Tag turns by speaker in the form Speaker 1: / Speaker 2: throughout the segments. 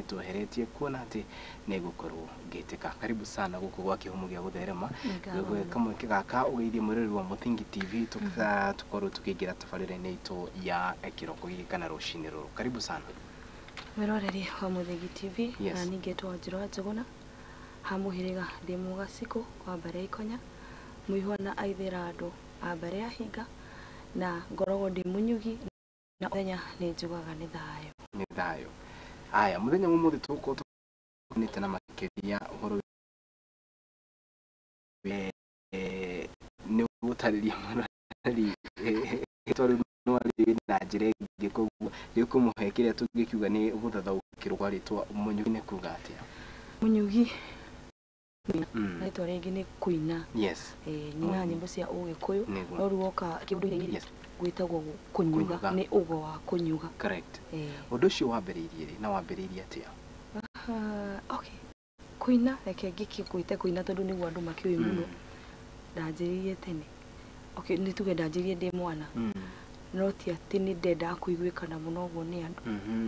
Speaker 1: tweheretie kuona atĩ nĩ ngũkorwo ngĩtĩka. Karibu sana gũkũ gwa kĩhumo gĩa gũtherema.
Speaker 2: Nĩ ngatho mũno.
Speaker 1: Kamweke gaka ũgeithie mwĩroreri wa Mũthingi TV, tũkorwo tũkĩingĩra tabarĩra-inĩ itũ ya kĩroko gĩkĩ kana rũcinĩ rũrũ. Karibu sana.
Speaker 2: Mwĩroreri wa Mũthingi TV.
Speaker 1: Yes.
Speaker 2: Na niĩ ngetwo Wanjirũ wa Njũgũna, ha mũhĩrĩga ndĩ Mũgacikũ wa mbarĩ ya Ikonya, mũihwa na aithĩra andũ a mbarĩ ya Hinga, na ngoragwo ndĩ mũnyugi na mũthenya nĩ njugaga nĩ thayũ.
Speaker 1: Nĩ thayũ. Aya, mũthenya wa ũmũthĩ tũgũkorwo tũnĩte na makĩria ũhoro nĩ gũtarĩria mwĩroreri rĩtwa rĩu no arĩ na njĩra ĩngĩ, koguo rĩkũmũhe kĩrĩa tũngĩkiuga nĩ gũthathaũkĩrwo kwa rĩtwa mũnyugi nĩ kuga atĩa.
Speaker 2: Mũnyugi na rĩtwa rĩngĩ nĩ kũina. Nyinaga nyĩmbo cia Ũgĩkũyũ, no rĩu woka kĩũndũ gwĩtagwo kũnyuga, nĩ ũgo wa kũnyuga.
Speaker 1: Correct. Ũndũ ũcio wambĩrĩirie rĩ na wambĩrĩirie atĩa?
Speaker 2: Okay. Kũina, reke ngĩkĩgwĩte kũina tondũ nĩguo andũ makĩũĩ mũno. Ndanjĩrĩirie tene. Okay, nĩ tuge ndanjĩrĩirie ndĩ mwana. No ti atĩ nĩ ndendaga kũiguĩkana mũno ũguo nĩ andũ.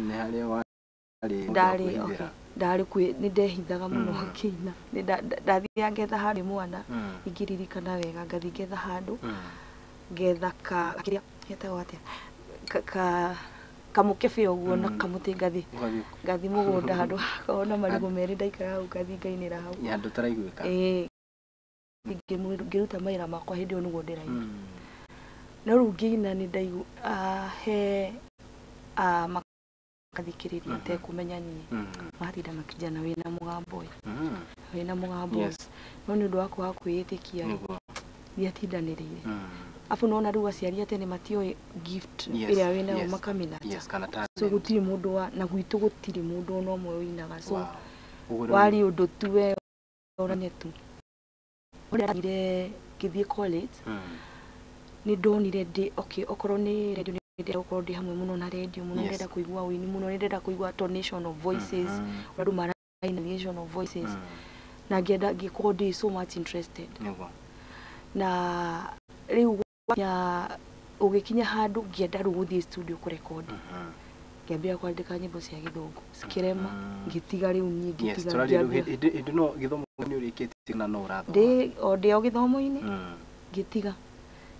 Speaker 1: Nĩ harĩa warĩ
Speaker 2: Ndarĩ, okay, ndarĩ kwĩ nĩ ndehithaga mũno ngĩina. Nĩ ndathiaga ngetha handũ mwana, ingĩririkana wega, ngathiĩ ngetha handũ, ngetha ka kĩrĩa getagwo atĩa, ka kamũkebe ũguo na kamũtĩ, ngathiĩ ngathiĩ mũgũnda handũ hakoragwo na marigũ merĩ, ndaikara hau ngathiĩ ngainĩra hau.
Speaker 1: Handũ taraiguĩka.
Speaker 2: Ĩĩ, ngĩruta mawĩra makwa hĩndĩ ĩyo nĩguo ndĩraina. No rĩu ngĩina nĩ ndaigu he makathikĩrĩria tekũmenya niĩ, matinda makĩnjana wĩna mũgambo ũyũ, wĩna mũgambo ũyũ. No nĩ ũndũ wa kwaga kwĩĩtĩkia rĩ, ndiatindanĩrĩire. Afu nona rĩu aciari a tene matiũĩ gift ĩrĩa wĩnayo, makamĩnata.
Speaker 1: Yes, kana
Speaker 2: so
Speaker 1: talent.
Speaker 2: Gũtirĩ mũndũ wa na gwitũ gũtirĩ mũndũ ona ũmwe ũinaga, so
Speaker 1: Ũguo rĩu-
Speaker 2: warĩ ũndũ tu we ũrane tu. Ũrĩa ngĩthiĩ college, nĩ ndonire ndĩ okay, okorwo nĩ radio, nĩ ndĩrenda gũkorwo ndĩ hamwe mũno na radio mũno. Ndĩrenda kũigua ũini mũno, nĩ ndĩrenda kũigua tonation of voices, ũrĩa andũ maraina, tonation of voices, na ngĩenda ngĩkorwo ndĩ so much interested. Na rĩu gwakinya ũgĩkinya handũ ngĩenda rĩu gũthiĩ studio kũrekondi, ngĩambĩrĩria kwandĩka nyĩmbo cia gĩthũngũ, cikĩrema, ngĩtiga rĩu niĩ. Ngĩtiga.
Speaker 1: Tũraria rĩu
Speaker 2: Ngĩambia
Speaker 1: hĩndĩ no gĩthomo nĩ ũrĩkĩtie na no ũrathoma?
Speaker 2: Ndĩ o ndĩ o gĩthomo-inĩ. Ngĩtiga,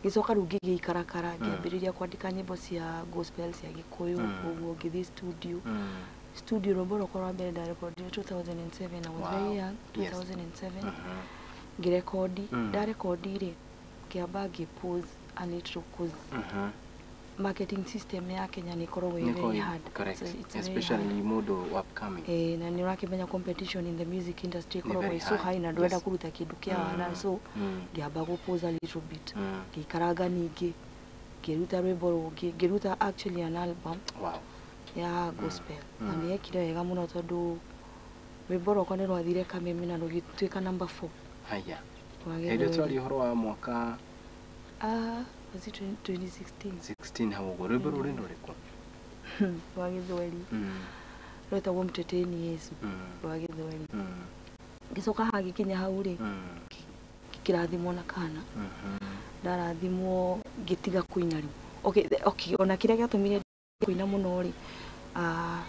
Speaker 2: ngĩcoka rĩu ngĩgĩikarakara, ngĩambĩrĩria kwandĩka nyĩmbo cia gospel cia gĩkũyũ. Ũguo ngĩthiĩ studio. Studio rwĩmbo rwakwa rwa mbere ndarekondire 2007. I was very young. 2007 ngĩrekondi. Ndarekondi rĩ, ngĩamba ngĩ pause a little 'cause marketing system ya Kenya nĩ ĩkoragwo ĩ very hard.
Speaker 1: Correct.
Speaker 2: It's very hard.
Speaker 1: Especially mũndũ upcoming.
Speaker 2: Eh, na nĩ ũrakĩmenya competition in the music industry
Speaker 1: Nĩ
Speaker 2: ĩkoragwo
Speaker 1: very
Speaker 2: ĩ so
Speaker 1: high.
Speaker 2: high, na ndũrenda kũruta kĩndũ kĩa wana, so ngĩamba gũ pause a little bit. Ngĩikaranga ningĩ, ngĩruta rwĩmbo rũngĩ, ngĩruta actually an album ya gospel, na nĩ yekire wega mũno tondũ rwĩmbo rwakwa nĩ rwathire Kameme na rũgĩtuĩka number 4.
Speaker 1: Haya.
Speaker 2: Rwa
Speaker 1: Hĩndĩ ĩyo
Speaker 2: Gĩthweri.
Speaker 1: twaria ũhoro wa mwaka?
Speaker 2: Ah, was it 2016?
Speaker 1: 16 hau ũguo. Rwĩmbo rũrĩ rũrĩkũ?
Speaker 2: Rwa Gĩthweri, rwetagwo Mteteni Yesu, rwa Gĩthweri. Ngĩcoka hagĩkinya hau rĩ, kĩrathimwo na kana ndarathimwo, ngĩtiga kũina rĩu. Okay, ona kĩrĩa gĩatũmire kũina mũno rĩ,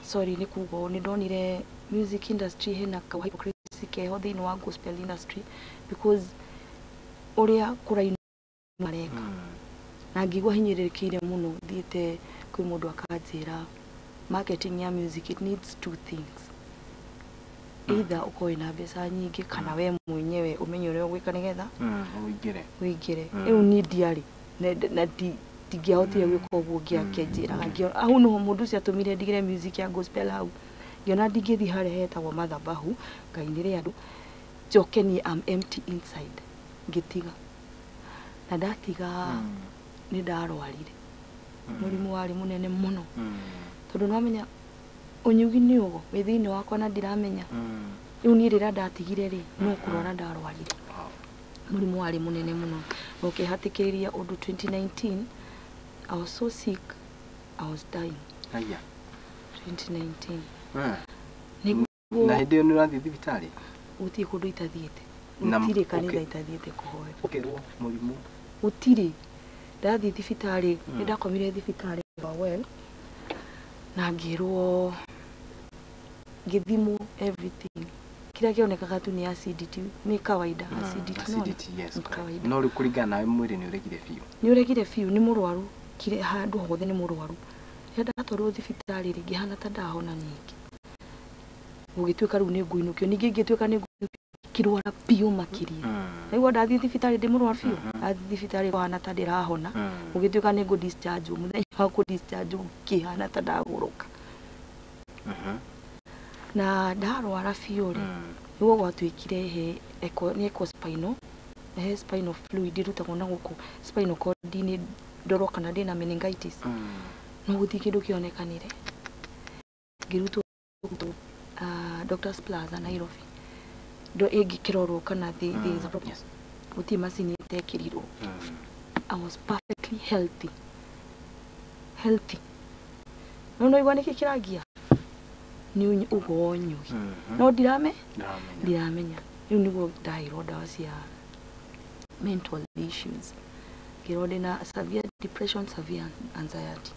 Speaker 2: sorry nĩ kuga ũũ, nĩ ndonire music industry hena ka hypocrisy keho thĩinĩ wa gospel industry, because ũrĩa kũrainwo mareka, na ngĩigua hinyĩrĩrĩkĩire mũno. Thiĩte kwĩ mũndũ akanjĩra marketing ya music, it needs two things: either ũkorwo wĩna mbeca nyingĩ, kana we mwenyewe ũmenye ũrĩa ũgwĩka nĩgetha
Speaker 1: Ũingĩre.
Speaker 2: Ũingĩre. Rĩu niĩ ndiarĩ na ndingĩahotire gwĩka ũguo. Ngĩakĩnjĩraga ngĩona hau nĩho mũndũ ũcio atũmire ndigĩre music ya gospel. Hau ngĩona ndingĩthiĩ harĩa hetagwo mathabahu ngainĩre andũ njoke niĩ am empty inside. Ngĩtiga, na ndatiga nĩ ndarwarire mũrimũ warĩ mũnene mũno, tondũ nĩwamenya ũnyugi nĩ ũgo wĩ thĩinĩ wakwa na ndiramenya. Rĩu niĩ rĩrĩa ndatigire rĩ, no kũrwara ndarwarire. Mũrimũ warĩ mũnene mũno na ũkĩhatĩkĩrĩria ũndũ 2019 I was so sick, I was dying.
Speaker 1: Haya.
Speaker 2: 2019.
Speaker 1: Na
Speaker 2: Nĩguo.
Speaker 1: Hĩndĩ ĩyo nĩ ũrathiĩ thibitarĩ?
Speaker 2: Gũtirĩ kũndũ itathiĩte. Gũtirĩ kanitha itathiĩte kũhoya.
Speaker 1: Ũkerwo mũrimũ.
Speaker 2: Gũtirĩ ndathiĩ thibitarĩ. Nĩ ndakomire thibitarĩ wa well na ngĩrwo Ngĩthimwo everything, kĩrĩa kĩonekaga tu nĩ acidity, nĩ kawaida. Acidity, nĩwona?
Speaker 1: Acidity, yes,
Speaker 2: Nĩ
Speaker 1: correct.
Speaker 2: kawaida.
Speaker 1: No rĩu kũringana nawe mwĩrĩ nĩ ũregire biũ.
Speaker 2: Nĩ ũregire biũ, nĩ mũrwaru, kire handũ hothe nĩ mũrwaru. Rĩrĩa ndatwarwo thibitarĩ rĩ, ngĩhana ta ndahona ningĩ, gũgĩtuĩka rĩu nĩ ngũinũkio ningĩ, ngĩtuĩka nĩ ngũinũkio, ngĩrwara biũ makĩria. Naigua ndathiĩ thibitarĩ ndĩ mũrwaru biũ. Ndathiĩ thibitarĩ kũhana ta ndĩrahona. Gũgĩtuĩka nĩ ngũ discharge, mũthenya wa kũ discharge ngĩhana ta ndagũrũka. Na ndarwara biũ rĩ, nĩguo gwatuĩkire he echo, nĩ echo spinal, he spinal fluid ĩrutagwo na gũkũ spinal cord-inĩ, ndorwo kana ndĩna meningitis. No gũtirĩ kĩndũ kĩonekanire. Ngĩrutwo Doctors Plaza Nairobi, ndo ĩngĩkĩrorwo kana there is a problem. Gũtirĩ macini ĩtekĩrirwo. I was perfectly healthy, healthy, no no igua nĩkĩ kĩrangia nĩ ũgonyugi. No ndirame
Speaker 1: Ndiramenya.
Speaker 2: Ndiramenya. Rĩu nĩguo ndaheirwo ndawa cia mental issues, ngĩrwo ndĩna severe depression, severe anxiety.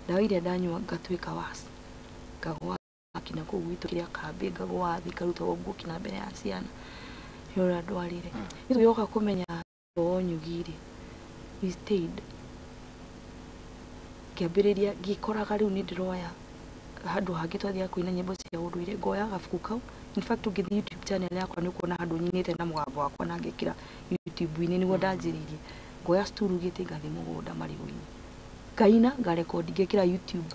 Speaker 2: Ndawa iria ndanyua ngatuĩka worse, ngagwa kinya kũu gwitũ kĩrĩa kambĩ, ngagwa thĩ, ngarutwo nguo kinya mbere ya ciana nĩ ũrĩa ndwarire. Tũgĩoka kũmenya ũnyugi rĩ, we stayed, ngĩambĩrĩria ngĩkoraga rĩu nĩ ndĩroya handũ hangĩ twathiaga kũina nyĩmbo cia ũndũire, ngoya gabuku kau. In fact, ũngĩthiĩ YouTube channel yakwa nĩ ũkuona handũ nyinĩte na mũgambo wakwa na ngĩkĩra YouTube-inĩ. Nĩguo ndanjĩrĩirie, ngoya sturu gĩtĩ, ngathiĩ mũgũnda marigũ-inĩ, ngaina, ngarekondi, ngekĩra YouTube.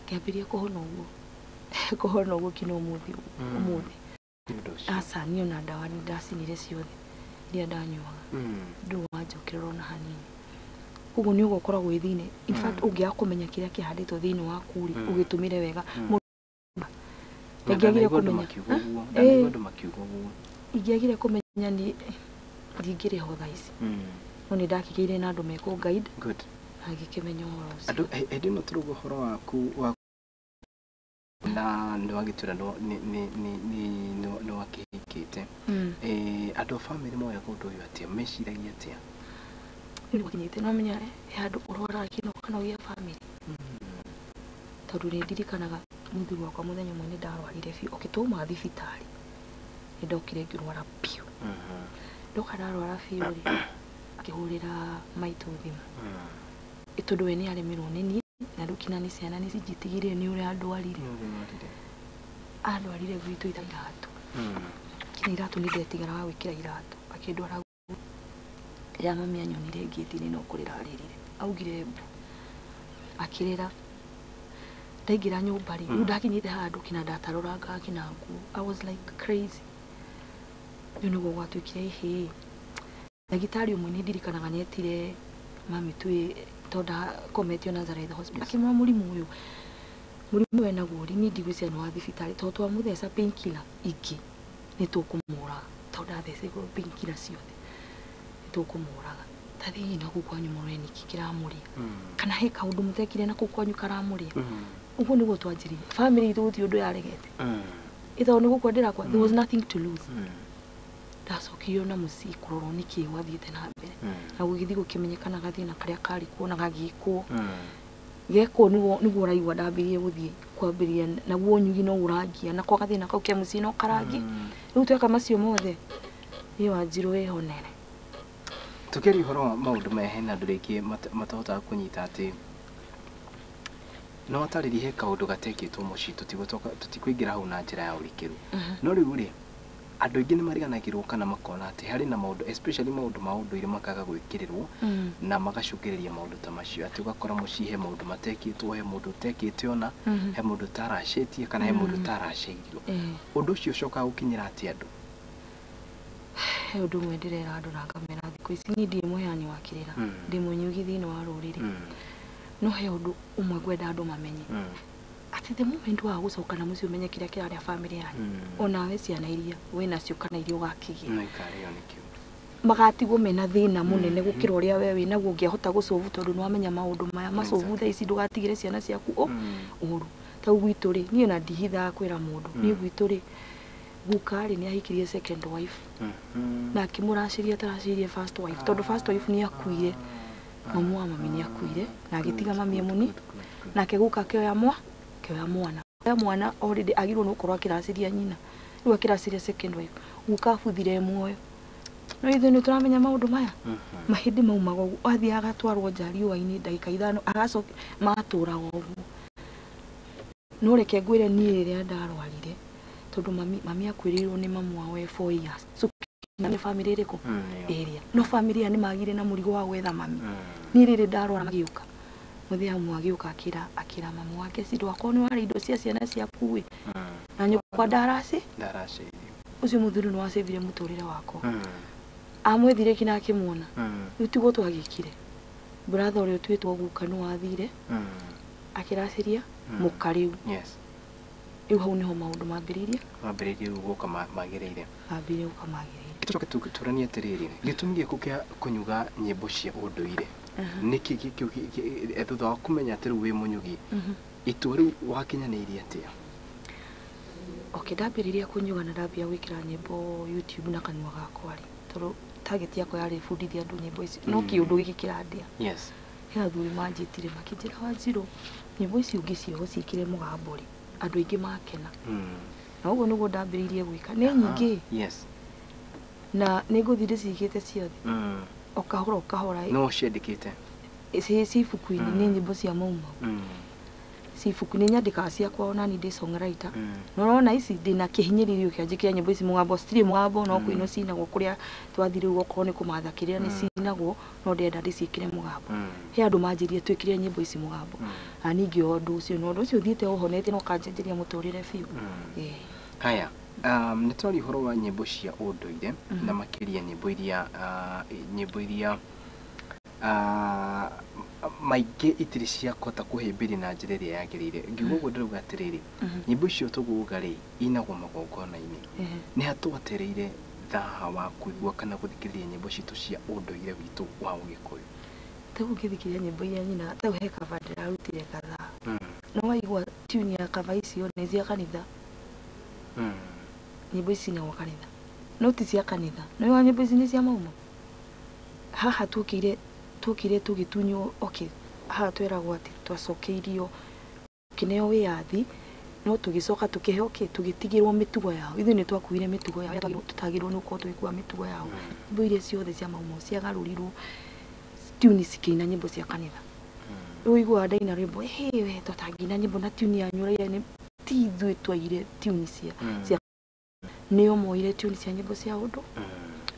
Speaker 2: Ngĩambĩrĩria kũhona ũguo, kũhona ũguo kinya ũmũthĩ. Ũmũthĩ
Speaker 1: Nĩ ũndũ ũcio.
Speaker 2: Aca, niĩ ona ndawa nĩ ndacinire ciothe iria ndanyuaga. Ndũrĩ wanjokerera ona hanini. Koguo nĩ ũguo ũkoragwo wĩ thĩinĩ. In fact, ũngĩaga kũmenya kĩrĩa kĩhandĩtwo thĩinĩ waku rĩ, ũgĩtũmĩre wega. Mũndũ
Speaker 1: Na
Speaker 2: ingĩagire
Speaker 1: ndanaigua andũ
Speaker 2: kũmenya.
Speaker 1: makiuga ũguo.
Speaker 2: Ĩĩ.
Speaker 1: Ndanaigua andũ makiuga ũguo.
Speaker 2: Ingĩagire kũmenya nĩ ndingĩrĩ ho thaa ici. No nĩ ndakĩgĩire na andũ mekũ guide na ngĩkĩmenya ũhoro ũcio.
Speaker 1: Andũ hĩndĩ ĩno tũrauga ũhoro waku wa na nĩ wagĩtwĩra nĩ wakĩhikĩte. Andũ a bamĩrĩ moyaga ũndũ ũyũ atĩa? Meciragia atĩa?
Speaker 2: Rĩu gwakinyĩte no menya he handũ ũrwaraga kĩno kana ũgĩe bamĩrĩ, tondũ nĩ ndirikanaga mũthuri wakwa mũthenya ũmwe nĩ ndarwarire biũ. Okay, twauma thibitarĩ nĩ ndokire ngĩrwara biũ. Ndoka ndarwara biũ rĩ, akĩhũrĩra maitũ thimũ. Tondũ we nĩ aremirwo nĩ niĩ na rĩu kinya nĩ ciana nĩ cinjĩtigĩrire nĩ ũrĩa andwarire.
Speaker 1: Nĩ ũrĩa ũrwarire.
Speaker 2: Andwarire gwitũ iratũ. Kinya iratũ nĩ ndetigĩraga gwĩkĩra iratũ. Akĩndwara. Rĩrĩa mami anyonire ngĩti-inĩ, no kũrĩra arĩrire, augire mbu, akĩrĩra. Ndaingĩra nyũmba rĩ, rĩu ndakinyĩte handũ kinya ndatarũrangaga kinya nguo. I was like crazy. Rĩu nĩguo gwatuĩkire ihĩ, ndagĩtarĩ ũmwe nĩ ndirikanaga nĩ etire mami twĩ tondũ ndakometio Nazareth Hospital. Akĩmwĩra mũrimũ ũyũ, mũrimũ ũyũ enaguo rĩ, niĩ ndigwĩciria nĩ wa thibitarĩ, tondũ twamũtheca painkiller ingĩ nĩ tũkũmũraga, tondũ ndathecirwo painkiller ciothe, nĩ tũkũmũraga. Ta thiĩi na kũu kwanyu mũrore nĩkĩ kĩramũrĩa, kana he kaũndũ mũtekire na kũu kwanyu karamũrĩa. Ũguo nĩguo twanjĩrĩirie. Family itũ gũtirĩ ũndũ yaregete. Ĩ tondũ nĩ gũkua ndĩrakua, there was nothing to lose. Ndacokirio na mũciĩ kũrorwo nĩkĩ gwathiĩte na mbere, na gũgĩthiĩ gũkĩmenyekana gathĩna karĩa karĩ kuo na gagĩkwo. Gekwo nĩguo ũraigua ndambĩrĩrie gũthiĩ kwambĩrĩria naguo ũnyugi no ũrangia nako gathĩna kau ke mũciĩ no karangi. Rĩu tweka macio mothe, niĩ Wanjirũ wĩhonere.
Speaker 1: Tũkĩaria ũhoro wa maũndũ maya, hena andũ rĩngĩ matahotaga kũnyita atĩ no watarĩrie he kaũndũ gatekĩtwo mũciĩ. Tũtikũingĩra hau na njĩra ya ũrikĩru, no rĩu rĩ, andũ aingĩ nĩ mariganagĩrwo kana makona atĩ harĩ na maũndũ, especially maũndũ ma ũndũire, makaga gwĩkĩrĩrwo na magacũngĩrĩria maũndũ ta macio, atĩ ũgakora mũciĩ he maũndũ matekĩtwo, he mũndũ ũtekĩte ona, he mũndũ ũtaracĩtie kana he mũndũ ũtaracĩirio. Ũndũ ũcio ũcokaga gũkinyĩra atĩ andũ?
Speaker 2: He ũndũ ũmwe ndĩrera andũ na ngamera thikũ ici, niĩ ndirĩ mũheani wa kĩrĩra, ndĩ mũnyugi thĩinĩ wa rũrĩrĩ, no he ũndũ ũmwe ngwenda andũ mamenye, atĩ the moment waga gũcoka na mũciĩ ũmenye kĩrĩa kĩrarĩa bamĩrĩ yanyu, onawe ciana iria wĩnacio kana iria ũgakĩgĩa
Speaker 1: No ikarĩo nĩkĩo.
Speaker 2: Magatigwo mena thĩna mũnene gũkĩra ũrĩa we wĩnaguo ũngĩahota gũcovu, tondũ nĩ wamenya maũndũ maya macovu thaa ici ndũgatigĩre ciana ciaku ũru. Ta rĩu gwitũ rĩ, niĩ ona ndihithaga kwĩra mũndũ, niĩ gwitũ rĩ, guka rĩ, nĩ ahikirie second wife na akĩmũracĩria ataracĩirie first wife, tondũ first wife nĩ akuire, mamu wa mami nĩ akuire na agĩtiga mami e mũni, nake guka akĩoya mwana. Mwana already agirwo nĩ gũkorwo akĩracĩria nyina, rĩu akĩracĩria second wife, guka abuthire muoyo. No ithuĩ nĩ tũramenya maũndũ maya, mahĩndĩ maumaga ũguo, athiĩ agatwarwo nja riũa-inĩ ndagĩka 5 agacoka matũraga ũguo. No reke ngwĩre niĩ rĩrĩa ndarwarire, tondũ mami akuĩrĩirwo nĩ mamu wao e 4 years, so nĩ family ĩrĩkũ ĩrĩa, no family ĩrĩa nĩ magire na mũrigo wa gwetha mami. Niĩ rĩrĩ ndarwara magĩũka, mũthenya ũmwe agĩũka akĩra mamu wake, ci ndwakorwo nĩ warĩa indo cia ciana ciaku ĩ, na nyũkwa ndaracĩ ũcio mũthuri nĩ wacĩvire mũtũrĩre wakwa. Amwethire kinya akĩmuona, rĩu tiguo twagĩkire. Brother ũrĩa ũtuĩtwo guka nĩ wathire akĩracĩria mũka rĩu. Rĩu hau nĩho maũndũ mambĩrĩirie
Speaker 1: rĩu gũka magĩrĩire,
Speaker 2: mambĩrĩirie gũka magĩrĩire.
Speaker 1: Tũcoke tũranie atĩrĩrĩ, gĩtũmi gĩaku kĩa kũnyuga nyĩmbo cia ũndũire nĩkĩ gĩkĩ thutha wa kũmenya atĩ rĩu wĩ mũnyugi, itua rĩu wakinyanĩirie atĩa?
Speaker 2: Okay, ndambĩrĩria kũnyuga na ndambia gwĩkĩra nyĩmbo YouTube na kanua gakwa rĩ, tondũ target yakwa yarĩ bundithia andũ nyĩmbo ici, no kĩũndũ gĩkĩ kĩrandĩa. He athuri manjĩtire makĩnjĩra, Wanjirũ, nyĩmbo ici ũngĩcioha ũciĩkĩre mũgambo rĩ, andũ aingĩ makena. Na ũguo nĩguo ndambĩrĩirie gwĩka. Nĩ nyingĩ. Na nĩ ngũthiĩ ndĩciigĩte ciothe. O kahora o kahora.
Speaker 1: No ciandĩkĩte?
Speaker 2: Ci ibuku-inĩ, nĩ nyĩmbo cia Mau Mau. Ci ibuku, nĩ nyandĩkaga ciakwa ona niĩ ndĩ songwriter. No ũrona ici ndĩna kĩhinyĩrĩrio kĩa njĩkĩre nyĩmbo ici mũgambo, citirĩ mũgambo, no kũinwo cinagwo kũrĩa twathiĩ rĩu okorwo nĩ kũmatha kĩrĩa nĩ cinagwo, no ndĩrenda ndĩciĩkĩre mũgambo. He andũ manjĩrire twĩkĩre nyĩmbo ici mũgambo. Na ningĩ ũndũ ũcio, na ũndũ ũcio ũthiĩte ũhonetie na ũkanjenjeria mũtũrĩre biũ.
Speaker 1: Haya, nĩ twaria ũhoro wa nyĩmbo cia ũndũire na makĩria nyĩmbo iria maingĩ itirĩ cia kũhota kũhĩmbĩria na njĩra ĩrĩa yagĩrĩire. Ngiuga ũguo ndĩrauga atĩrĩrĩ, nyĩmbo icio tũguga rĩ inagwo magongona-inĩ, nĩ ha twatereire thaha wa kũigua kana gũthikĩrĩria nyĩmbo citũ cia ũndũire witũ wa Ũgĩkũyũ?
Speaker 2: Rĩu ũngĩthikĩrĩria nyĩmbo iria nyinaga, ta rĩu he cover ndĩrarutire kadhaa, no waigua tune ya cover icio nĩ cia kanitha. Nyĩmbo ici cinagwo kanitha, no ti cia kanitha. No wa nyĩmbo ici nĩ cia Mau Mau. Haha tũkire tũgĩtunywo, okay, haha tweragwo atĩ twacokeirio tũkĩneo wĩyathi, no tũgĩcoka tũkĩheo kĩ, tũgĩtigĩrwo mĩtugo yao. Ithuĩ nĩ twakuire mĩtugo yao, tũtagĩrĩirwo nĩ gũkorwo tũgĩkua mĩtugo yao. Nyĩmbo iria ciothe cia Mau Mau ciagarũrirwo tune cikĩina nyĩmbo cia kanitha. Rĩu ũiguaga ndaina rwĩmbo, ĩhĩ we tũtangĩina nyĩmbo na tune yanyu ũrĩa nĩ ti ithuĩ twaire tune cia nĩo moire tune cia nyĩmbo cia ũndũ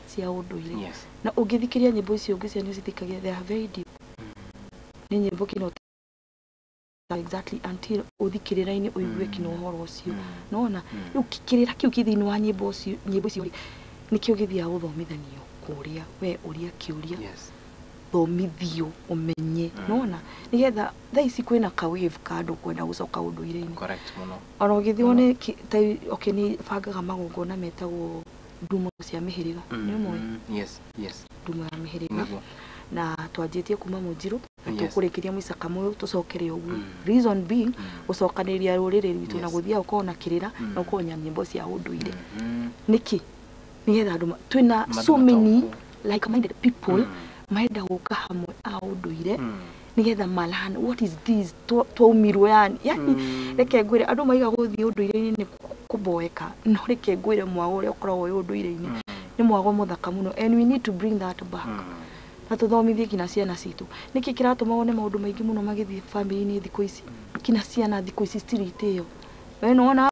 Speaker 2: cia ũndũire. Na ũngĩthikĩrĩria nyĩmbo icio ũngĩcia nĩ ũcithikagia, they are very deep. Nĩ nyĩmbo kino exactly until ũthikĩrĩra-inĩ ũigue kino ũhoro ũcio. Nona rĩu kĩrĩra kĩu kĩ thĩinĩ wa nyĩmbo icio rĩ, nĩkĩo gĩthiaga gũthomithanio kũrĩa we ũria kĩũria, thomithio ũmenye. Nona nĩgetha thaa ici kwĩna ka wave ka andũ kwenda gũcoka ũndũire-inĩ. Ona ũgĩthiĩ wone okay, nĩ bangaga magongona metagwo ndumo cia mĩhĩrĩga. Nĩ ũmoĩ? Ndumo ya mĩhĩrĩga. Na twanjĩtie kuma Mũnjirũ, na tũkũrĩkĩria mũico Kamũyũ, tũcokere ũguo. Reason being, gũcokanĩrĩria rũrĩrĩ rwitũ na gũthiaga ũkorwo na kĩrĩra na ũkorwo na nyĩmbo cia ũndũire. Nĩkĩ? Nĩgetha andũ twĩna so many like minded people marenda gũka hamwe a ũndũire nĩgetha malan what is this twaumirwo yani. Yani reke ngwĩre andũ maiga gũthiĩ ũndũire-inĩ nĩ kũboeka, no reke ngwĩre mwago ũrĩa ũkoragwo wĩ ũndũire-inĩ nĩ mwago mũthaka mũno, and we need to bring that back. Na tũthomithie kinya ciana citũ. Nĩkĩ kĩratũma wone maũndũ maingĩ mũno magĩthiĩ bamĩrĩ-inĩ thikũ ici? Kinya ciana thikũ ici citirĩ itĩo. We nĩwona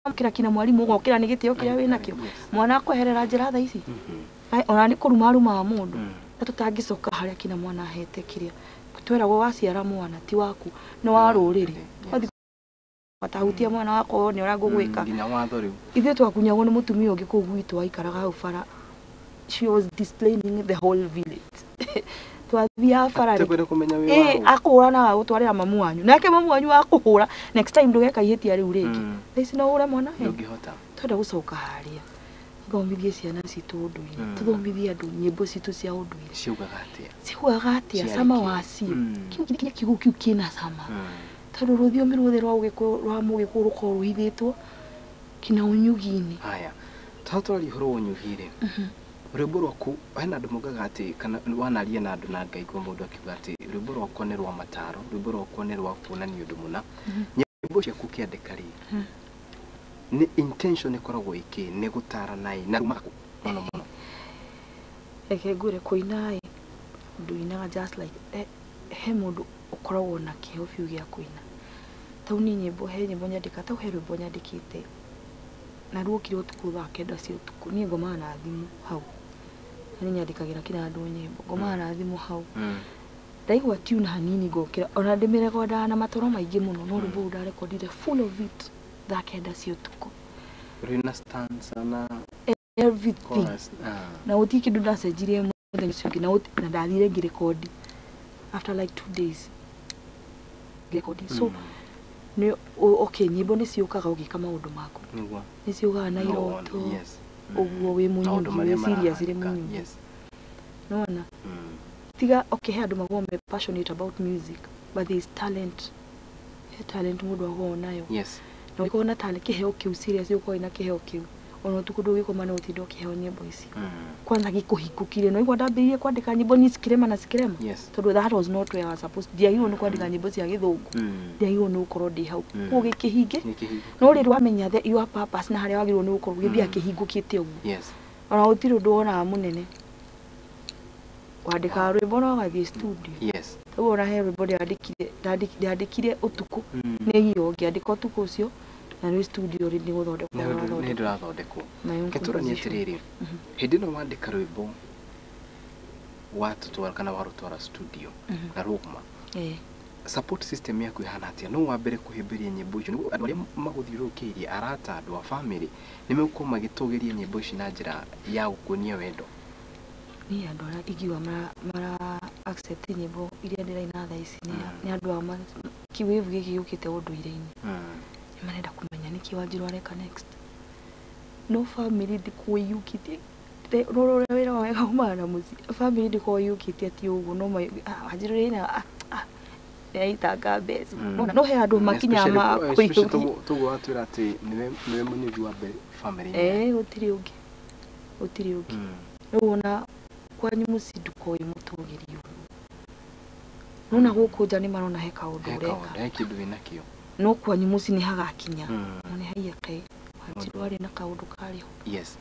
Speaker 2: kĩra kinya mwarimũ ũgokĩra nĩ gĩtĩo kĩrĩa wĩnakĩo, mwana akweherera njĩra thaa ici, ona nĩ kũruma arumaga mũndũ. Na tũtangĩcoka harĩa kinya mwana ahete kĩrĩa tweragwo waciara mwana ti waku nĩ wa rũrĩrĩ, watahutia mwana wakwa wone ũrĩa ngũgwĩka. Ithuĩ twakunyagwo nĩ mũtumia ũngĩ kũu gwitũ aikaraga hau bara, she was displaying the whole village. Twathiaga bara rĩ, akũhũra na agagũtwarĩra mamu wanyu, nake mamu wanyu akũhũra next time ndũgeka ihĩtia rĩu rĩngĩ. Thaa ici no ũhũre mwana he, twenda gũcoka harĩa tũthomithie ciana citũ ũndũire, tũthomithie andũ nyĩmbo citũ cia ũndũire ciugaga atĩa, cama wacio, kĩu nginya kiugo kĩu kĩna cama, tondũ rũthiomi ruothe rwa Ũgĩkũyũ rwa Mũgĩkũyũ rũkoragwo rũhithĩtwo kinya ũnyugi-inĩ.
Speaker 1: Haya, twaria ũhoro wa ũnyugi-rĩ, rwĩmbo rwaku hena andũ maugaga atĩ kana wanaria na andũ na ngaigua mũndũ akiuga atĩ rwĩmbo rwakwa nĩ rwa mataro, rwĩmbo rwakwa nĩ rwa kuonania ũndũ mũna. Nyĩmbo ciaku ũkĩandĩka rĩ, nĩ intention ĩkoragwo ĩkĩ nĩ gũtarana ĩ na maku mũno mũno?
Speaker 2: Reke ngwĩre, kũina ĩ, nduinaga just like he mũndũ ũkoragwo na kĩheo biũ gĩa kũina. Tau niĩ nyĩmbo, he nyĩmbo nyandĩka, tau he rwĩmbo nyandĩkĩte na ruokire ũtukũ thaa 9 cia ũtukũ. Niĩ ngomaga na thimũ hau, na nĩ nyandĩkagĩra kila andũ nyĩmbo, ngomaga na thimũ hau. Ndaigua tune hanini ngokĩra, ona ndĩmĩrekondaga na matoro maingĩ mũno, no rwĩmbo rũu ndarekondire full of it thaa 9 cia ũtukũ.
Speaker 1: Rwĩna stanza na
Speaker 2: Everything.
Speaker 1: chorus.
Speaker 2: Na gũtirĩ kĩndũ ndacenjirie mũthenya ũcio ũngĩ, na ndathire ngĩrekondi after like 2 days ngĩrekondi. So nĩ okay, nyĩmbo nĩ ciũkaga ũgĩka maũndũ maku. Nĩ ciũkaga na
Speaker 1: No,
Speaker 2: iroto. Ũguo wĩ
Speaker 1: Maũndũ
Speaker 2: mũnyugi,
Speaker 1: marĩa
Speaker 2: wĩ serious rĩ,
Speaker 1: marahanĩka.
Speaker 2: mũnyugi. Nĩwona? Tiga okay, he andũ makoragwo me passionate about music, but there is talent, he talent mũndũ akoragwo nayo. Na ũngĩkorwo na talent, kĩheo kĩu serious, ũkorwo wĩna kĩheo kĩu, ona ũtukũ ndũgĩkoma no ũtinde ũkĩheo nyĩmbo ici. Kwanza gĩkũhingũkire no igua ndambĩrĩirie kwandĩka nyĩmbo ni sikirema na sikirema, tondũ that was not where I was supposed. Ndiagĩrĩirwo nĩ kwandĩka nyĩmbo cia gĩthũngũ. Ndiagĩrĩirwo nĩ gũkorwo ndĩ hau. Koguo gĩkĩhinge.
Speaker 1: Nĩ kĩhingũku.
Speaker 2: No rĩrĩ wamenya the your purpose na harĩa wagĩrĩirwo nĩ gũkorwo, gĩthiaga kĩhingũkĩte ũguo. Ona gũtirĩ ũndũ wonaga mũnene, wandĩkaga rwĩmbo na ũgathiĩ studio. Rĩu ona he rwĩmbo ndĩrandĩkire, ndandĩkire ũtukũ. Nĩ iyo ngĩandĩka ũtukũ ũcio, na rĩu studio rĩ nĩ gũthondekwo.
Speaker 1: Nĩ ũndũ nĩ
Speaker 2: Rũrathondekwo.
Speaker 1: Ndũrathondekwo.
Speaker 2: My own
Speaker 1: Ke tũranie
Speaker 2: composition.
Speaker 1: atĩrĩrĩ, hĩndĩ ĩno wandĩka rwĩmbo, watũtwara kana warũtwara studio na rũma, support system yaku ĩhana atĩa? No wa mbere kũhĩmbĩria nyĩmbo icio nĩguo andũ arĩa magũthiũrũrũkĩirie, arata, andũ a family, nĩ megũkorwo magĩtũgĩria nyĩmbo ici na njĩra ya gũkuonia wendo?
Speaker 2: Niĩ andũ arĩa ingiuga mara accept nyĩmbo iria ndĩraina thaa ici nĩ andũ a kĩwĩvu gĩkĩ gĩũkĩte ũndũire-inĩ. Nĩ marenda kũmenya nĩkĩ Wanjiru areka next. No family ndĩkoragwo iyũkĩtie no ũrĩa wĩra wega umaga na mũciĩ. Family ndĩkoragwo iyũkĩtie atĩ ũguo no Wanjiru ĩna nĩaitanga mbeca. No he andũ makinyaga ma
Speaker 1: Especially
Speaker 2: kũiyũkia.
Speaker 1: Toguo watwĩra atĩ nĩwe mũnyugi wa mbere family-inĩ.
Speaker 2: Eh, gũtirĩ ũngĩ, gũtirĩ ũngĩ. Rĩu ona kwanyu mũciĩ ndũkoragwo wĩ mũtũgĩri ũguo, nona gũkũ nja nĩ marona he kaũndũ
Speaker 1: He
Speaker 2: ũreka.
Speaker 1: kaũndũ, he kĩndũ wĩnakĩo.
Speaker 2: No kwanyu mũciĩ nĩ hagakinya no nĩ haiya kaĩ Wanjiru arĩ na kaũndũ karĩ ho.
Speaker 1: Yes,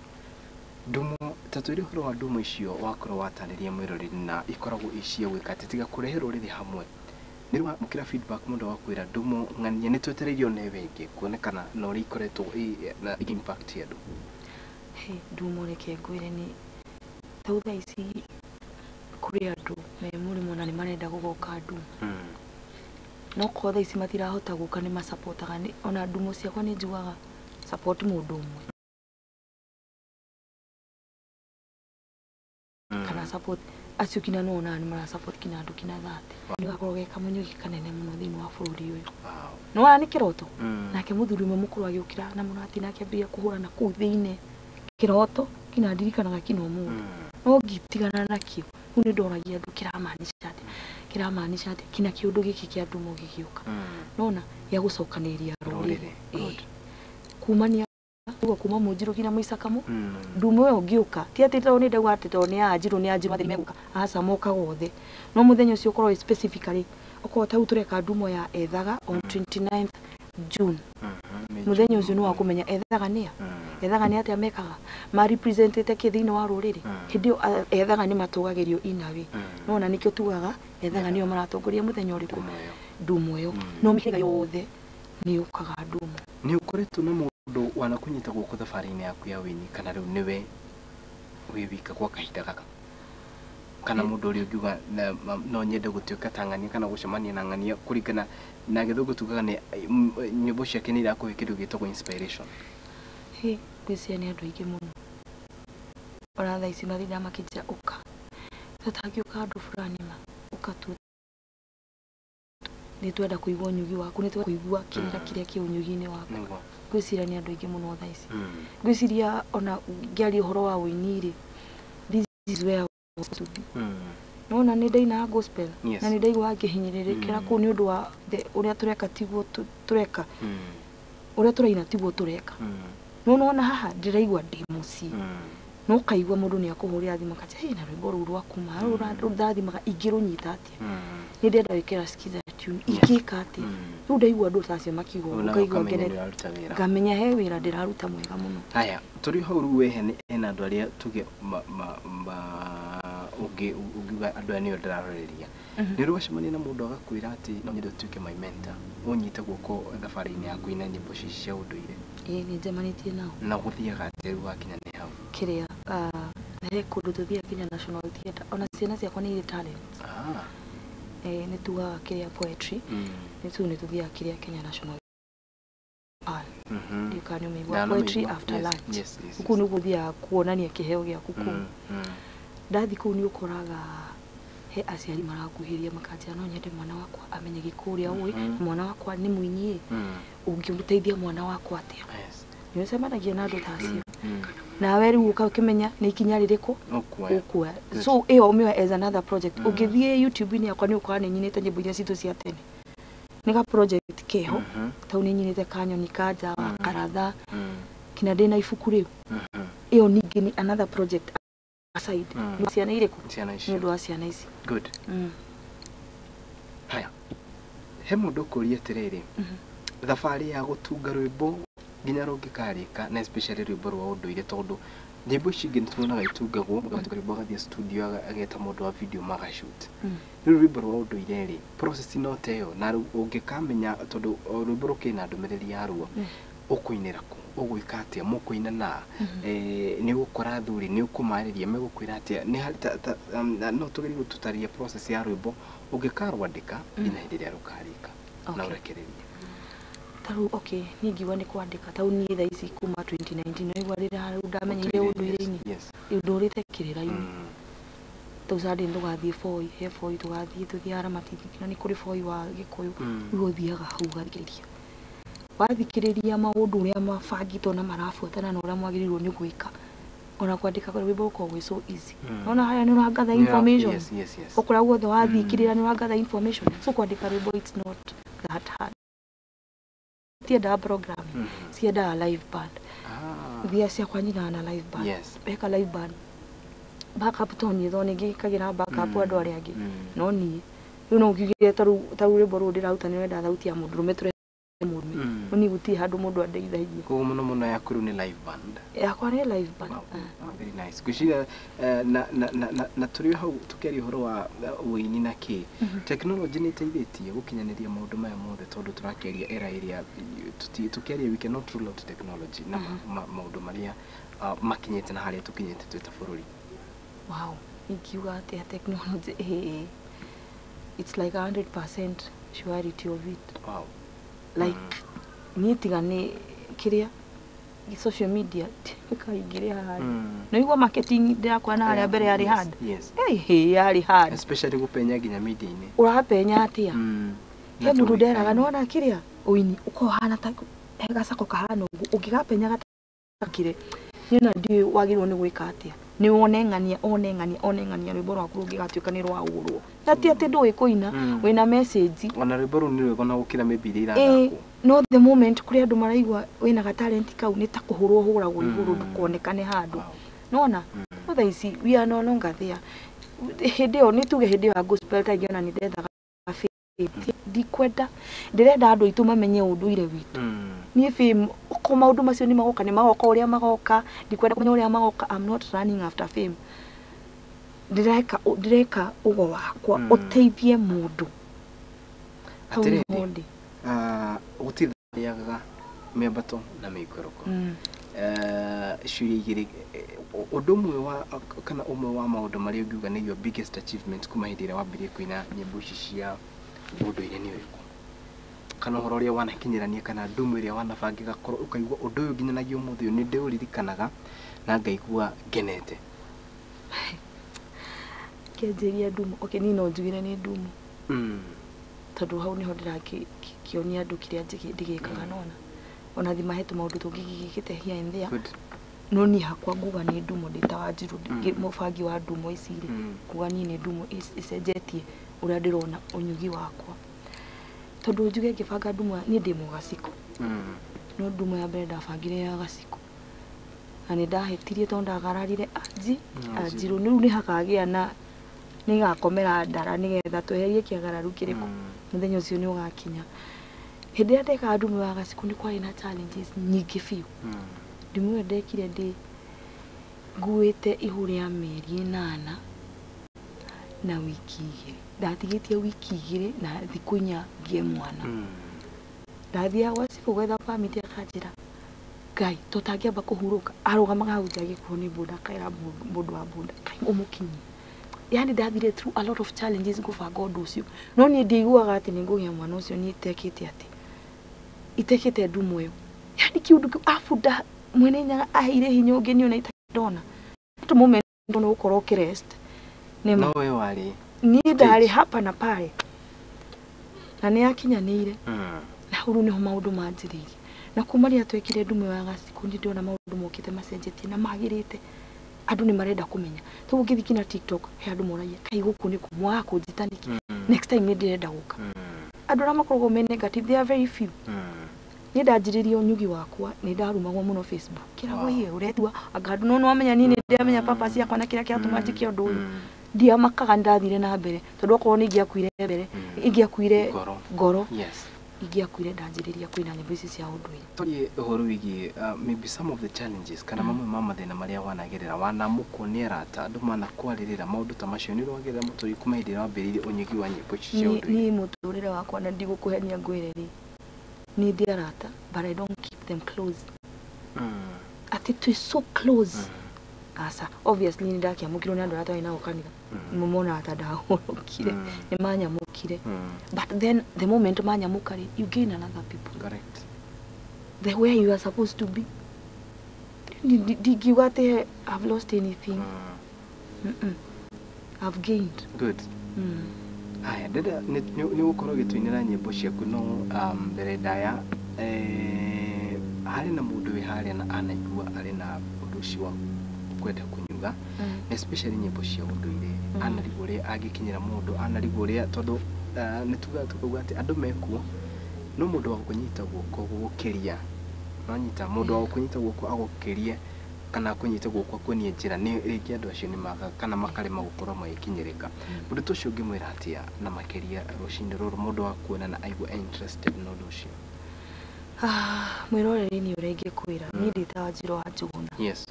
Speaker 1: ndumo, ta twĩre ũhoro wa ndumo icio wakorwo watarĩria mwĩroreri, na ikoragwo i cia gwĩka atĩ tiga kũrehe rũrĩrĩ hamwe. Nĩ wamũkĩra feedback mũndũ wa kwĩra ndumo ng'ania nĩ twetereirio newe ĩngĩ kuonekana na ũrĩa ikoretwo na impact andũ?
Speaker 2: He ndumo, reke ngwĩre, nĩ tau thaa ici kũrĩ andũ me mũrĩmo na nĩ marenda gũgoka ndumo, no korwo thaa ici matirahota gũka, nĩ macapotaga. Ona ndumo ciakwa nĩ njugaga support mũndũ ũmwe kana support acio kinya nĩ wonaga nĩ mara support kinya andũ kinya 30, nĩ gakorwo ge kamunyugi kanene mũno thĩinĩ wa bũrũri ũyũ. Nĩ wona nĩ kĩroto. Nake mũthuri ũmwe mũkũrũ agĩũkĩra na mũrati nake ambĩrĩria kũhũrana kũu thĩinĩ, kĩroto kinya ndirikanaga kinya ũmũthĩ. No ngĩtigana nakĩo. Rĩu nĩ ndoragia andũ kĩramaanisha atĩa, kĩramaanisha atĩa kinya kĩũndũ gĩkĩ kĩa ndumo gĩgĩũka. Nona gĩa gũcokanĩrĩria rũrĩrĩ.
Speaker 1: Rũrĩrĩ.
Speaker 2: Ĩĩ. Kumania ũguo kuma mũnjirũ kinya mũicakamo. Ndumo ĩyo ngĩũka ti atĩ tondũ nĩ ndauga atĩ tondũ nĩ anjirũ, nĩ anjirũ athĩ megũka, aca, mokaga othe, no mũthenya ũcio ũkorwo wĩ specifically, okorwo ta rĩu tũreka ndumo ya ethaga on 29th June. Mũthenya ũcio nĩ wa kũmenya ethaga nĩa, ethaga nĩ atĩa mekaga, ma representĩte kĩ thĩinĩ wa rũrĩrĩ. Hĩndĩ ĩyo ethaga nĩ matũgagĩrio inawe. Nona nĩkĩo tugaga ethaga nĩo maratongoria mũthenya ũrĩkũ?
Speaker 1: Ndumo ĩyo.
Speaker 2: Ndumo ĩyo. No mĩhĩrĩga yothe nĩ yũkaga ndumo.
Speaker 1: Nĩ ũkoretwo na mũndũ wanakũnyita guoko thabarĩ-inĩ yaku ya wĩini, kana rĩu nĩwe wĩ wika gwa kahinda gaka, kana mũndũ ũrĩa ũngiuga no nyende gũtuĩka ta ng'ania kana gũcemania na ng'ania, kũringana na gĩthũngũ tugaga nĩ nyĩmbo ciake nĩ irakũhe kĩndũ gĩtagwo inspiration?
Speaker 2: Hĩ, ngwĩciria nĩ andũ aingĩ mũno. Ona thaa ici mathindaga makĩnjĩra ũka, tũtangĩũka andũ fulani ma ũka tu, nĩ twenda kũigua ũnyugi waku, nĩ twenda kũigua kĩrĩra kĩrĩa kĩ ũnyugi-inĩ waku. Ngwĩciria nĩ andũ aingĩ mũno thaa ici. Ngwĩciria ona ngĩaria ũhoro wa ũini rĩ, this is where I was to be. Nona nĩ ndainaga gospel. Na nĩ ndaiguaga ngĩhinyĩrĩrĩkĩra kũu nĩ ũndũ wa ũrĩa tũreka tiguo tũreka, ũrĩa tũraina tiguo tũreka. No nona haha ndĩraigua ndĩ mũciĩ. No ũkaigua mũndũ nĩ akũhũrĩra thimũ akanja, hey, na rwĩmbo rũu rwaku ma rũu ndathimaga ingĩrũnyita atĩa? Nĩ ndĩrenda gwĩkĩra skiza. tune, ingĩka atĩa? Rĩu ndaigua andũ ta acio makiuga ũguo,
Speaker 1: Ona
Speaker 2: ngaigua
Speaker 1: ũkamenya
Speaker 2: ngenete.
Speaker 1: nĩ ũraruta wĩra.
Speaker 2: Ngamenya he wĩra ndĩraruta mwega mũno.
Speaker 1: Haya, tũrĩ hau rĩu we hena andũ arĩa tuge ũngiuga andũ aya nĩo ndĩraroreria. Nĩ ũrĩ wacemania na mũndũ agakwĩra atĩ no nyende ũtuĩke my mentor, ũnyite guoko thabarĩ-inĩ ya kũina nyĩmbo ici cia ũndũire?
Speaker 2: Ĩĩ, nĩ njemanĩtie nao.
Speaker 1: Na gũthiaga atĩa rĩu wakinya nĩ hau?
Speaker 2: Kĩrĩa, he kũndũ tũthiaga Kenya National Theatre, ona ciana ciakwa nĩ irĩ talent. Nĩ tugaga kĩrĩa poetry, nĩ tu nĩ tũthiaga kĩrĩa Kenya National Hall. Ndiũĩ kana nĩ ũmĩigua,
Speaker 1: Ndanamĩigua.
Speaker 2: poetry after
Speaker 1: Yes,
Speaker 2: lunch.
Speaker 1: yes.
Speaker 2: Kũu nĩguo ũthiaga kuonania kĩheo gĩaku kũu. Ndathiĩ kũu nĩ ũkoraga he aciari marakuhĩrĩria makanjĩra no nyende mwana wakwa amenye gĩkũrĩa ũĩ, na mwana wakwa nĩ mũini ĩ, ũngĩmũteithia mwana wakwa atĩa? Nĩ ũcemanagia na andũ ta acio. Nawe rĩu ũgakĩmenya nĩ ikinya rĩrĩkũ
Speaker 1: Ũkuoya.
Speaker 2: ũkuoya.
Speaker 1: Good.
Speaker 2: So ĩyo ũmĩoe as another project. Ũngĩthiĩ YouTube-inĩ yakwa nĩ ũkora nĩ nyinĩte nyĩmbo iria citũ cia tene. Nĩ ga project keho, tau nĩ nyinĩte kanyoni ka njawa, karatha, kinya ndĩna ibuku rĩu. Ĩyo ningĩ nĩ another project aside. Nĩ ciana irĩkũ?
Speaker 1: Ciana
Speaker 2: Nĩ
Speaker 1: icio.
Speaker 2: ũndũ wa ciana ici.
Speaker 1: Good. Haya, he mũndũ ũkũria atĩrĩrĩ, thabarĩ ya gũtunga rwĩmbo nginya rũngĩkarĩka, na especially rwĩmbo rwa ũndũire, tondũ nyĩmbo ici ingĩ nĩtuonaga itungagwo, mũndũ agatunga rwĩmbo agathiĩ studio, ageta mũndũ wa video magashoot. Rĩu rwĩmbo rwa ũndũire rĩ, process no ta ĩyo, na rĩu ũngĩkamenya tondũ o rwĩmbo rũkĩrĩ na ndũmĩrĩri yaruo, ũkũinĩra kũ, ũgwĩka atĩa, mũkũina na nĩ ũgũkora athuri, nĩ ũkũmarĩria, megũkwĩra atĩa? Nĩ harĩ ta no tũgerie gũtũtarĩria process ya rwĩmbo ũngĩkarwandĩka nginya hĩndĩ ĩrĩa rũkarĩka na ũrekererie.
Speaker 2: Tarĩu okay, niĩ ngiuga nĩ kwandĩka, tarĩu niĩ thaa ici kuma 2019 nĩwaigua rĩrĩa rĩu ndamenyeire ũndũire-inĩ, rĩu ndũrĩte kĩrĩra-inĩ. Tarĩu Sunday tũgathiĩ boi, he boi tũgathiĩ, tũthiaga Ramati, na nĩ kũrĩ boi wa Gĩkũyũ, rĩu ũthiaga hau ũgathikĩrĩria. Wathikĩrĩria maũndũ ũrĩa mabangĩtwo na marabuatana na ũrĩa mwagĩrĩirwo nĩ gwĩka, ona kwandĩka rwĩmbo gũkoragwo gwĩ so easy. Nona harĩa nĩ ũrangatha information.
Speaker 1: Yes.
Speaker 2: O kũrĩa guothe wathiĩ kĩrĩra nĩ ũrangatha information. So kwandĩka rwĩmbo it's not that hard. Tiendaga program, ciendaga live band. Thia ciakwa nyinaga na live band. Weka live band, backup to niĩ, tondũ nĩngĩkagĩra backup andũ arĩa angĩ. No niĩ rĩu no ũngiugire tarĩu rwĩmbo rũrũ ndĩraruta nĩ ũrenda thauti ya mũndũrũme, tũrehe mũndũrũme. No niĩ gũtirĩ handũ mũndũ andeithagia.
Speaker 1: Koguo mũno mũno yaku rĩu nĩ live band.
Speaker 2: Yakwa nĩ live band.
Speaker 1: Wow. Ah, very nice. Ngwĩciria na tũrĩ hau tũkĩaria ũhoro wa ũini na kĩ, technology nĩ ĩteithĩtie gũkinyanĩria maũndũ maya mothe, tondũ tũrakĩaria era ĩrĩa tũkĩaria we cannot rule out technology na maũndũ marĩa makinyĩte na harĩa tũkinyĩte twĩ ta bũrũri.
Speaker 2: Wow, ingiuga atĩa technology, it's like 100% surety of it. Like niĩ tiga nĩ kĩrĩa social media kaingĩrĩ haha, nĩ igua marketing ndĩrakora na harĩa mbere yarĩ hard. Hey, yarĩ hard.
Speaker 1: Especially gũpenya nginya media-inĩ.
Speaker 2: Ũrapenya atĩa? He
Speaker 1: Na
Speaker 2: mũndũ nderaga,
Speaker 1: tũĩkaine.
Speaker 2: nĩwona kĩrĩa ũini ũkorwo hana ta he gacako kahana ũguo ũngĩgapenya gatakire, niĩ ona ndiũĩ wagĩrĩirwo nĩ gwĩka atĩa, nĩ wone ng'ania, one ng'ania, one ng'ania, rwĩmbo rwaku rũngĩgatuĩka nĩ rwaũrwo, na ti atĩ ndũĩ kũina, wĩna message.
Speaker 1: Ona rwĩmbo rũu nĩ rwega ona gũkĩra maybe iria irathakwo.
Speaker 2: No the moment kũrĩ andũ maraigua wĩna ga talent kau, nĩ ta kũhũrwo hũragwo igũrũ, ndũkonekane handũ. Nona no thaa ici we are no longer there. Hĩndĩ ĩyo nĩ tuge hĩndĩ ĩyo ya gospel ta ingĩ ona nĩ ndethaga fame. Ndikwenda, ndĩrenda andũ aitũ mamenye ũndũire witũ. Niĩ fame, okorwo maũndũ macio nĩ magoka, nĩ magoka ũrĩa magoka, ndikwenda kũmenya ũrĩa magoka. I'm not running after fame. Ndĩreka ũgo wakwa ũteithie mũndũ. Hau
Speaker 1: Atĩrĩrĩ,
Speaker 2: nĩho ndĩ.
Speaker 1: Gũtirĩ yagaga mĩambato na mĩikũrũko. Ciũria igĩrĩ, ũndũ ũmwe wa kana ũmwe wa maũndũ marĩa ũngiuga nĩ your biggest achievement kuma hĩndĩ ĩrĩa wambirie kũina nyĩmbo ici cia ũndũire nĩ ũrĩkũ, kana ũhoro ũrĩa wanakinyĩrania kana ndumo ĩrĩa wanabangĩka korwo ũkaigua ũndũ ũyũ nginyanagia ũmũthĩ ũyũ nĩ ndĩũririkanaga na ngaigua ngenete?
Speaker 2: Kĩanjĩria ndumo, okay, niĩ no njugire nĩ ndumo, tondũ hau nĩho ndĩrakĩonia andũ kĩrĩa ndĩgĩkaga. Nona ona thima he tũmaũndũ tũngĩ gĩgĩkĩte here and there. No niĩ hakwa nguga nĩ ndumo, ndĩ ta Wanjiru, mũbangi wa ndumo ici rĩ, kuga niĩ nĩ ndumo ĩcenjetie ũrĩa ndĩrona ũnyugi wakwa, tondũ njuge ngĩbanga ndumo niĩ ndĩ mũgaciko, no ndumo ya mbere ndabangire ya gaciko na nĩ ndahĩtirie tondũ ndagararire anji anjirũ. Rĩu nĩ hakagĩa na nĩ igakomera ndara nĩgetha tweherie kĩagararu kĩrĩkũ. Mũthenya ũcio nĩ ũgakinya. Hĩndĩ ĩrĩa ndekaga ndumo ya Gacikũ nĩ kwarĩ na challenges nyingĩ biũ. Ndumo ĩyo ndekire ndĩ nguĩte ihu rĩa mĩeri 8 na wiki 2. Ndatigĩtie wiki 2 na thikũ 4 ngĩe mwana. Ndathiaga gwa cibũ gwetha permit akanjĩra Ngai tũtangĩamba kũhurũka. Arũgamaga hau nja agĩkuo nĩ boda akaĩra mũndũ wa boda Ngai ũmũkinyie. Yani ndathire through a lot of challenges ngũbanga ũndũ ũcio, no niĩ ndiaiguaga atĩ nĩ ngũgĩa mwana ũcio niĩ itekĩte atĩ itekĩte ndumo ĩyo. Yani kĩũndũ kĩu abu nda Mwene Nyaga aheire hinya ũngĩ niĩ ona itarĩ ndona. Tũmũmene nĩ gũkorwo ũkĩrest. Nĩ ma.
Speaker 1: No we warĩ
Speaker 2: Niĩ ndarĩ hapa na pale na nĩ yakinyanĩire. Na hau rĩu nĩho maũndũ manjĩrĩirie. Na kuma rĩrĩa twekire ndumo ya Gacikũ nĩ ndĩrona maũndũ mokĩte macenjetie na magĩrĩte. Andũ nĩ marenda kũmenya. Rĩu ũngĩthiĩ nginya TikTok he andũ moragia kaĩ gũkũ nĩkũ mwaga kũnjĩta nĩkĩ? Next time nĩ ndĩrenda gũka. Andũ arĩa makoragwo me negative they are very few. Niĩ ndanjĩrĩria ũnyugi wakwa nĩ ndarumagwo mũno Facebook. Kĩragwo iye ũretua anga andũ no nĩwamenya niĩ nĩ ndĩramenya purpose yakwa na kĩrĩa kĩratũma njĩke ũndũ ũyũ. Ndiamakaga nĩ ndathire na mbere tondũ okorwo nĩ ingĩakuire mbere ingĩakuire
Speaker 1: Ngoro.
Speaker 2: ngoro.
Speaker 1: Yes.
Speaker 2: Ingĩakuire ndanjĩrĩria kũina nyĩmbo ici cia ũndũire.
Speaker 1: Twarie ũhoro wĩgiĩ maybe some of the challenges kana mamwe ma mathĩna marĩa wanagerera, wanamũkwo nĩ arata, andũ manakwarĩrĩra maũndũ ta macio, nĩ ũragerera mũtũrĩre kuma hĩndĩ ĩrĩa wambĩrĩirie ũnyugi wa nyĩmbo ici cia ũndũire?
Speaker 2: Niĩ mũtũrĩre wakwa na ndigũkũhenia ngwĩre rĩ, niĩ ndĩ arata but I don't keep them close. Atĩ twĩ so close. Aca, obviously nĩ ndakĩamũkirwo nĩ andũ arĩa twarĩ nao kanitha. Monaga ta ndahũrũkire. Nĩ manyamũkire. But then the moment manyamũka rĩ, you gain another people.
Speaker 1: Correct.
Speaker 2: The way you are supposed to be. Ndingiuga atĩ I've lost anything. I've gained.
Speaker 1: Good. Haya, ndĩrenda nĩ ũgũkorwo ũgĩtũinĩra nyĩmbo ciaku no mbere ndaya harĩ na mũndũ wĩ harĩa na anaigua arĩ na ũndũ ũcio wa kwenda kũnyuga, especially nyĩmbo cia ũndũire. Anarigwo ũrĩa angĩkinyĩra mũndũ, anarigwo ũrĩa tondũ nĩ tugaga tukauga atĩ andũ mekuo no mũndũ wa gũkũnyita guoko gũgũkĩria, nonyita mũndũ wa gũkũnyita guoko agũkĩrie kana akũnyite guoko akuonie njĩra, nĩ rĩngĩ andũ acio nĩ magaga kana makarema gũkorwo magĩkinyĩrĩka. Mũndũ ta ũcio ũngĩmwĩra atĩa na makĩria rũcinĩ rũrũ mũndũ wa kuona na aigua interested na ũndũ ũcio?
Speaker 2: Mwĩroreri nĩ ũrĩa ingĩkwĩra, niĩ ndĩ ta Wanjirũ wa Njũgũna.
Speaker 1: Yes.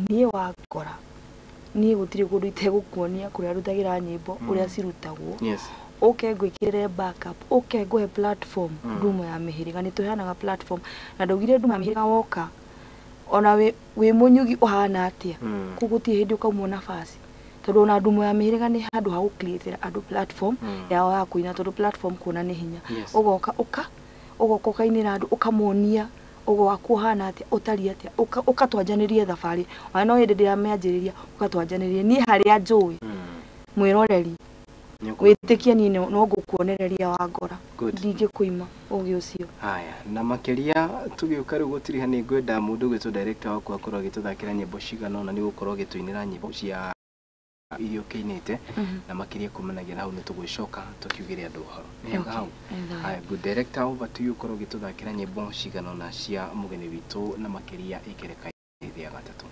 Speaker 2: Niĩ wangora, niĩ gũtirĩ kũndũ itegũkuonia kũrĩa ndutagĩra nyĩmbo, ũrĩa cirutagwo.
Speaker 1: Yes.
Speaker 2: Ũke ngwĩkĩrĩre backup, ũke ngũhe platform, ndumo ya mĩhĩrĩga, nĩ tũheanaga platform. Na ndaugire ndumo ya mĩhĩrĩga woka, ona wĩ mũnyugi ũhana atĩa, kũu gũtirĩ hĩndĩ ũkaumwo nafasi. Tondũ ona ndumo ya mĩhĩrĩga nĩ handũ ha gũ-create-ĩra andũ platform yao ya kũina, tondũ platform kuona nĩ hinya.
Speaker 1: Yes.
Speaker 2: Ũgoka ũgoka ũkainĩra andũ, ũkamonia ũgo waku ũhana atĩa, ũtariĩ atĩa, ũkatwanjanĩria thabarĩ. Ona no hĩndĩ ndĩramĩanjĩrĩria, ũkatwanjanĩria. Niĩ harĩa njũĩ, mwĩroreri, wĩtĩkie niĩ no ngũkuonereria wangora.
Speaker 1: Good.
Speaker 2: Ndingĩkũima ũgĩ ũcio.
Speaker 1: Haya, na makĩria tũgĩũka rĩu gũtiriha nĩ ngwenda mũndũ ũgwĩtwo director wakwa akorwo agĩtũthakĩra nyĩmbo cigana ũna, nĩ gũkorwo agĩtũinĩra nyĩmbo cia iria ũkĩinĩte, na makĩria kumanagia na hau nĩ tũgũcoka tũkiugĩre andũ ũhoro. Nĩ hega hau? Haya, good director, over to you, ũkorwo ũgĩtũthakĩra nyĩmbo cigana ũna cia mũgeni witũ na makĩria ikereka rĩa gatatũ.